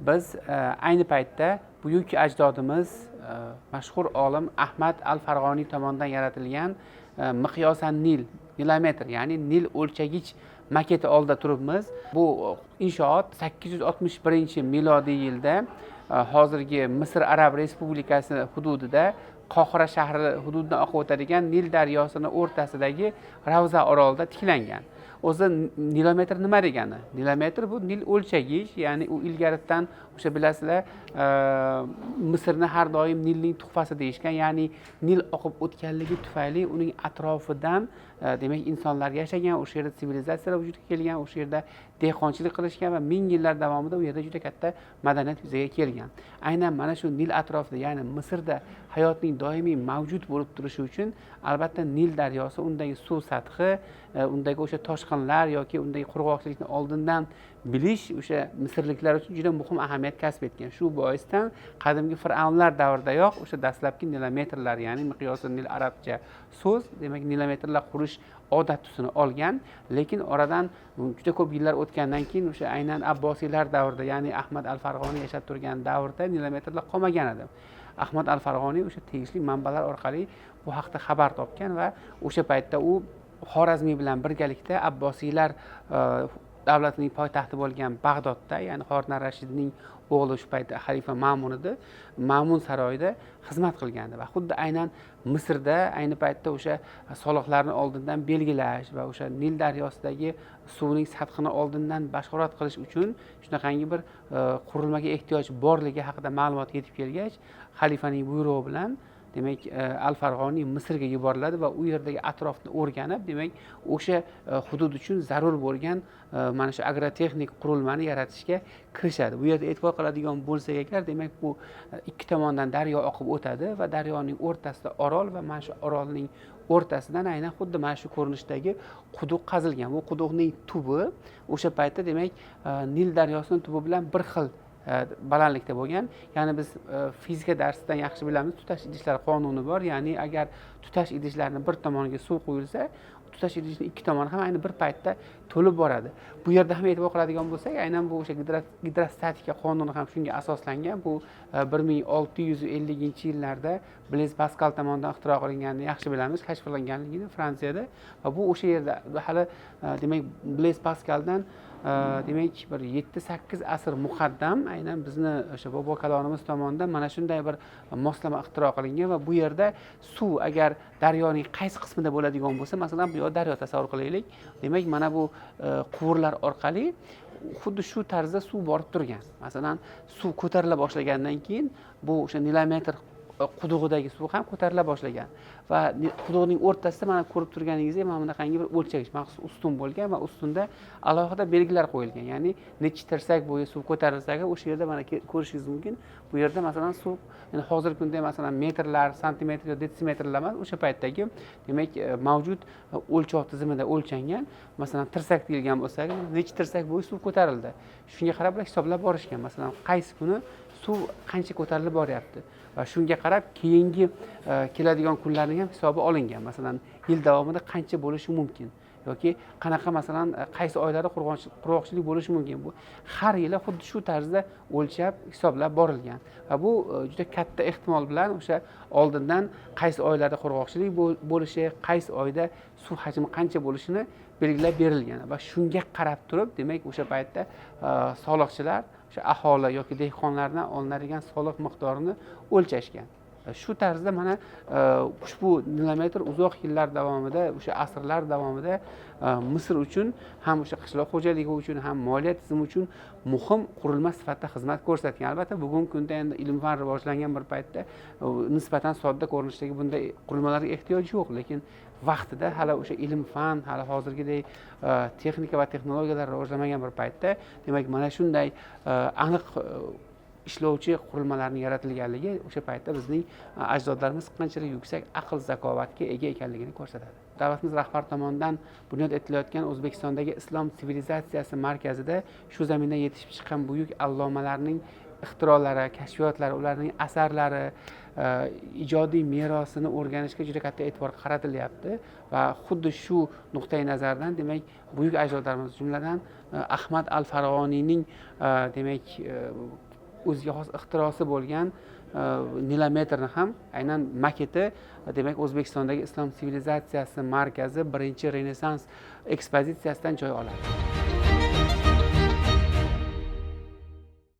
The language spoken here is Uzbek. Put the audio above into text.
Biz ayni paytda buyuk ajdodimiz, mashhur olim Ahmad al Farg'oniy tomonidan yaratilgan miqyosan Nil, nilometr, ya'ni Nil o'lchagich maketi oldida turibmiz. Bu inshoot 861-milodiy yilda hozirgi Misr Arab Respublikasi hududida, Qohira shahri hududidan oqib o'tadigan Nil daryosini o'rtasidagi Ravza orolida tiklangan. O'zi nilometr nima degani? Nilometr bu Nil o'lchagich, ya'ni u ilgaridan o'sha, bilasizlar, Misrni har doim Nilning tuhfasi deyishgan, ya'ni Nil oqib o'tganligi tufayli uning atrofidan demak, insonlar yashagan, o'sha yerda sivilizatsiyalar vujudga kelgan, o'sha yerda dehqonchilik qilishgan va ming yillar davomida u yerda juda katta madaniyat yuzaga kelgan. Aynan mana shu Nil atrofida, ya'ni Misrda hayotning doimiy mavjud bo'lib turishi uchun albatta Nil daryosi, undagi suv sathi, undagi o'sha toshqinlar yoki undagi qurg'oqchilikni oldindan bilish o'sha misrliklar uchun juda muhim ahamiyat kasb etgan. Shu boisdan qadimgi fir'avnlar davridayoq o'sha dastlabki nilometrlar, ya'ni miqyosi Nil arabcha so'z, demak, nilometrlar qurish odat tusini olgan. Lekin oradan juda ko'p yillar o'tgandan keyin o'sha aynan Abbosiylar davrida, ya'ni Ahmad al Farg'oniy yashab turgan davrda nilometrlar qolmagan edi. Ahmad al Farg'oniy o'sha tegishli manbalar orqali bu haqda xabar topgan va o'sha paytda u Xorazmiy bilan birgalikda Abbosiylar davlatining poytaxti bo'lgan Bag'dodda, ya'ni Horun Rashidning o'g'li shu paytda xalifa Ma'mun edi, Ma'mun saroyida xizmat qilgandi va xuddi aynan Misrda ayni paytda o'sha soliqlarni oldindan belgilash va o'sha Nil daryosidagi suvning sathini oldindan bashorat qilish uchun shunaqangi bir qurilmaga ehtiyoj borligi haqida ma'lumot yetib kelgach, xalifaning buyrug'i bilan, demak, al Farg'oniy Misrga yuboriladi va u yerdagi atrofni o'rganib, demak, o'sha hudud uchun zarur bo'lgan mana shu agrotexnik qurilmani yaratishga kirishadi. Bu yerda e'tibor qiladigan bo'lsak agar, demak, bu ikki tomondan daryo oqib o'tadi va daryoning o'rtasida orol va mana shu orolning o'rtasidan aynan xuddi mana shu ko'rinishdagi quduq qazilgan. Bu quduqning tubi o'sha paytda, demak, Nil daryosining tubi bilan bir xil balandlikda bo'lgan. Ya'ni biz fizika darsidan yaxshi bilamiz, tutash idishlar qonuni bor, ya'ni agar tutash idishlarni bir tomoniga suv quyilsa, tutash idishni ikki tomoni ham ayni bir paytda to'lib boradi. Bu yerda ham e'tibor qiladigan bo'lsak, aynan bu o'sha gidrostatika qonuni ham shunga asoslangan. Bu 1650-yillarda Blez Paskal tomonidan ixtiro qilinganini yaxshi bilamiz, kashf qilinganligini Fransiyada. Va bu o'sha yerda hali demak, Blez Paskaldan demak, bir 7-8 asr muqaddam aynan bizni o'sha bobo kalonimiz tomonidan mana shunday bir moslama ixtiro qilingan. Va bu yerda suv agar daryoning qaysi qismida bo'ladigan bo'lsa, masalan, bu yoq daryo tasavvur qilaylik, demak, mana bu quvurlar orqali xuddi shu tarzda suv borib turgan. Masalan, suv ko'tarila boshlagandan keyin bu o'sha nilometr qudug'idagi suv ham ko'tarila boshlagan va quduqning o'rtasida, mana, ko'rib turganingizdek, mana bunaqangi bir o'lchagich, maxsus ustun bo'lgan va ustunda alohida belgilar qo'yilgan, ya'ni nechi tirsak bo'yi suv ko'tarilsa agar, o'sha yerda, mana, ko'rishingiz mumkin. Bu yerda, masalan, suv, yani hozirgi kunda, masalan, metrlar, santimetr yo detsimetrlar emas, o'sha paytdagi, demak, mavjud o'lchov tizimida o'lchangan. Masalan, tirsak deyilgan bo'lsa, nechi tirsak bo'yi suv ko'tarildi, shunga qarab ular hisoblab borishgan, masalan, qaysi kuni suv qancha ko'tarilib boryapti va shunga qarab keyingi keladigan kunlarning ham hisobi olingan. Masalan, yil davomida qancha bo'lishi mumkin yoki qanaqa, masalan, qaysi oylarda qurg'oqchilik bo'lishi mumkin, bu har yili xuddi shu tarzda o'lchab, hisoblab borilgan. Va bu juda katta ehtimol bilan o'sha oldindan qaysi oylarda qurg'oqchilik bo'lishi, qaysi oyda suv hajmi qancha bo'lishini belgilab berilgan va shunga qarab turib, demak, o'sha paytda soliqchilar o'sha aholi yoki dehqonlardan olinadigan soliq miqdorini o'lchashgan. Shu tarzda mana ushbu nilometr uzoq yillar davomida, o'sha asrlar davomida Misr uchun ham, o'sha qishloq xo'jaligi uchun ham, moliya tizimi uchun muhim qurilma sifatida xizmat ko'rsatgan. Albatta, bugungi kunda endi ilm fan rivojlangan bir paytda nisbatan sodda ko'rinishdagi bunday qurilmalarga ehtiyoj yo'q, lekin vaqtida hali o'sha ilm fan, hali hozirgidek texnika va texnologiyalar rivojlanmagan bir paytda, demak, mana shunday aniq ishlovchi qurilmalarning yaratilganligi o'sha paytda bizning ajdodlarimiz qanchalik yuksak aql zakovatga ega ekanligini ko'rsatadi. Davlatimiz rahbari tomonidan bunyod etilayotgan O'zbekistondagi Islom sivilizatsiyasi markazida shu zamindan yetishib chiqqan buyuk allomalarning ixtirolari, kashfiyotlari, ularning asarlari, ijodiy merosini o'rganishga juda katta e'tibor qaratilyapti. Va xuddi shu nuqtai nazardan, demak, buyuk ajdodlarimiz, jumladan, Ahmad al Farg'oniyning demak, o'ziga xos ixtirosi bo'lgan nilometrni ham aynan maketi, demak, O'zbekistondagi Islom sivilizatsiyasi markazi birinchi Renessans ekspozitsiyasidan joy oladi.